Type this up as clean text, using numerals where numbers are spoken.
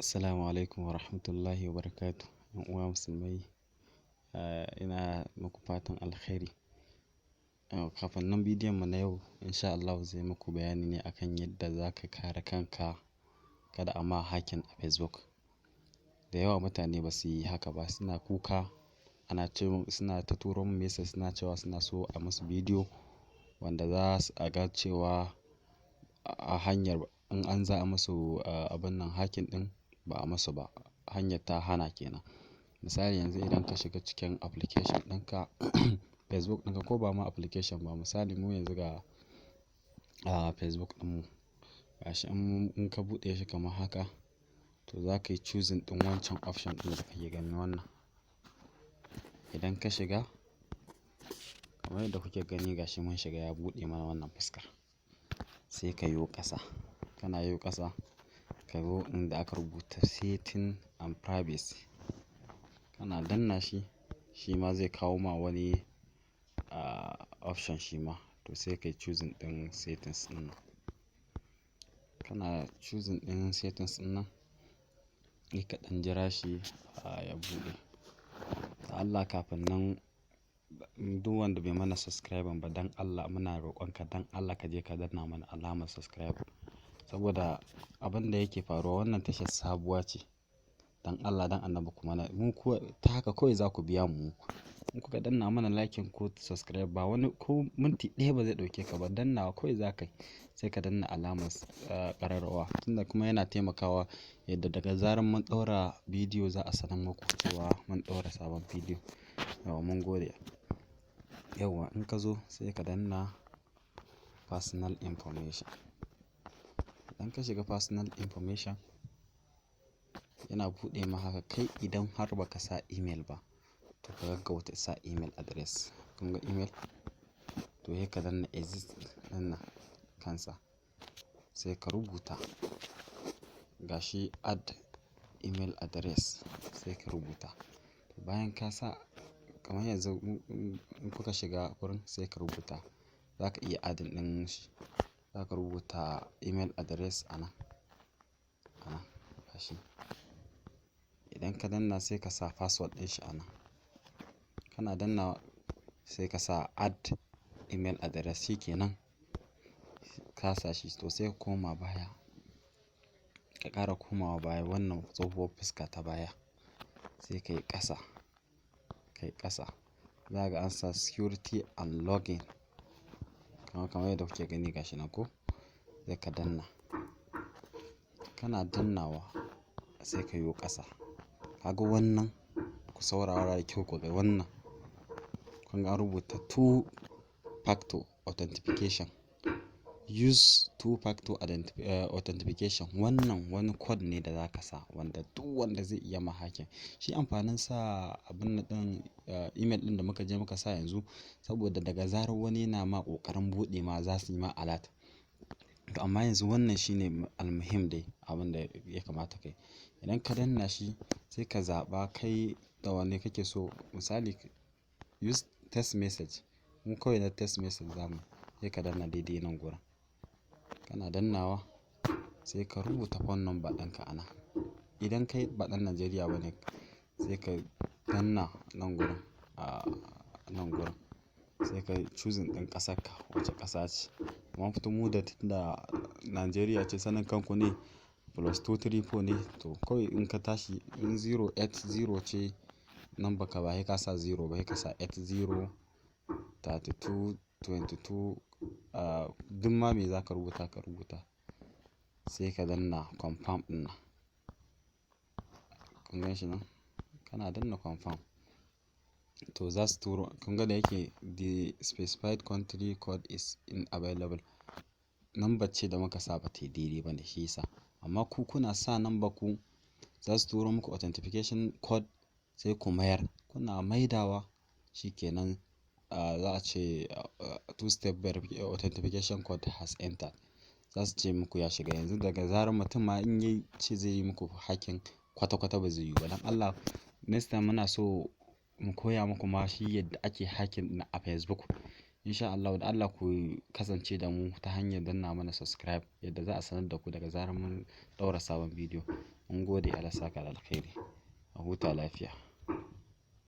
Assalamu alaikum wa rahmatullahi wa barakatuh. 'Yan uwa musulmai, ina muku fatan alkhairi. Kafin nan, bidiyon mu na yau insha Allahu zai muku bayani ne akan yadda za ka kare kanka kada a ma hacking a Facebook. Da yawa mutane ba su yi haka ba, suna kuka, ana ce suna ta turo mun message, suna cewa suna so a musu bidiyo wanda za su ga cewa a hanyar in an za a musu abun nan hacking ɗin ba a musu ba. Hanyar ta hana kenan. Misali, yanzu idan ka shiga cikin application ɗinka, Facebook ɗinka, ko ba ma application ba, misali mu yanzu ga Facebook ɗinmu. Gashi in ka buɗe shi kamar haka, to za ka yi choosing ɗin wancan option ɗin da kake gani wannan. Idan ka shiga kamar yadda kuke gani, gashi mun shiga, ya buɗe mana wannan fuskar. Sai ka yo ƙasa. Kana yo ƙasa, ka zo inda aka rubuta "Setting and privacy". Kana danna shi, shi ma zai kawo ma wani option shi ma. To, sai ka yi choosing ɗin settings ɗin nan. Kana choosing ɗin settings ɗin nan, sai ka ɗan jira shi ya buɗe. Da Allah, kafin nan, duk wanda bai mana subscribe ba, don Allah muna roƙon ka, don Allah ka je ka danna mana alamar subscribe. Saboda abin da yake faruwa, wannan tashar sabuwa ce. Don Allah, don annabi ku mana, mu ko ta haka kawai za ku biya mu. In kuka danna mana liking ko subscribe, ba wani ko minti ɗaya ba zai ɗauke ka ba. Dannawa kawai za ka yi, sai ka danna alamar ƙararrawa. Tunda kuma yana taimakawa yadda daga zarar mun ɗaura bidiyo za a sanar muku cewa mun ɗaura sabon bidiyo. Yauwa, mun gode. Yauwa, in ka zo sai ka danna "Personal information". Idan ka shiga "Personal information", yana buɗe ma haka. Kai, idan har ba ka sa email ba, to ka gaggauta sa email address. Kun ga email? To, sai ka danna exit ɗinnan kansa, sai ka rubuta gashi "Add email address", sai ka rubuta. Bayan ka sa, kamar yanzu in kuka shiga wurin, sai ka rubuta. Za ka iya adding ɗin shi. Za ka rubuta email address a nan, a nan gashi. Idan ka danna, sai ka sa password ɗin shi a nan. Kana danna, sai ka sa "Add email address", shi ke nan ka sa shi. To, sai ka koma baya. Ka ƙara komawa baya, wannan tsohuwar fuska ta baya. Sai ka yi ƙasa, ka yi ƙasa. Za ka ga an sa "Security and login". Kamar yadda kuke gani, gashi nan ko? Sai ka danna. Kana dannawa, sai ka yo ƙasa. Ka ga wannan? Ku saurara da kyau ku ga wannan. Kun ga an rubuta "Two factor authentication". "Use two factor authentication". Wannan wani code ne da za ka sa wanda duk wanda zai iya ma hacking. Shi amfanin sa abun ɗin email ɗin da muka je muka sa yanzu, saboda daga zarar wani yana ma ƙoƙarin buɗe ma, za su yi ma alert. To, amma yanzu wannan shine almuhim dai abin da ya kamata ka yi. Idan ka danna shi, sai ka zaɓa kai da wanne kake so. Misali, "Use text message". Mu kawai na text message zamu. Sai ka danna daidai nan gurin. Kana dannawa, sai ka rubuta phone number ɗinka a nan. Idan kai ba ɗan Najeriya ba ne, sai ka danna nan gurin, a nan gurin. Sai ka choosing ɗin ƙasarka, wace ƙasa ce. Amma fito mu da tunda Najeriya ce, sanin kanku ne +234 ne. To, kawai in ka tashi, in 080 ce number ka, ba sai ka sa zero ba, sai ka sa 80 32 22, duk ma me za ka rubuta, ka rubuta. Sai ka danna confirm ɗin nan. Kun gan shi nan? Kana danna confirm, to za su turo. Kun ga da yake "The specified country code is unavailable". Number ce da muka sa ba ta yi daidai ba ne, shi yasa. Amma ku kuna sa number ku, za su turo muku authentication code, sai ku mayar. Kuna maidawa, shi ke nan, za a ce "Two step authentication code has entered". Za su ce muku ya shiga. Yanzu daga zarar mutum ma in ya ce zai yi muku hacking, kwata-kwata ba zai yiwu ba. Don Allah, next time muna so mu koya muku ma shi yadda ake hacking a Facebook. In sha Allahu, da Allah ku kasance da mu ta hanyar danna mana subscribe, yadda za a sanar da ku daga zarar mun ɗaura sabon bidiyo. Mun gode, Allah saka da alkhairi. A huta lafiya.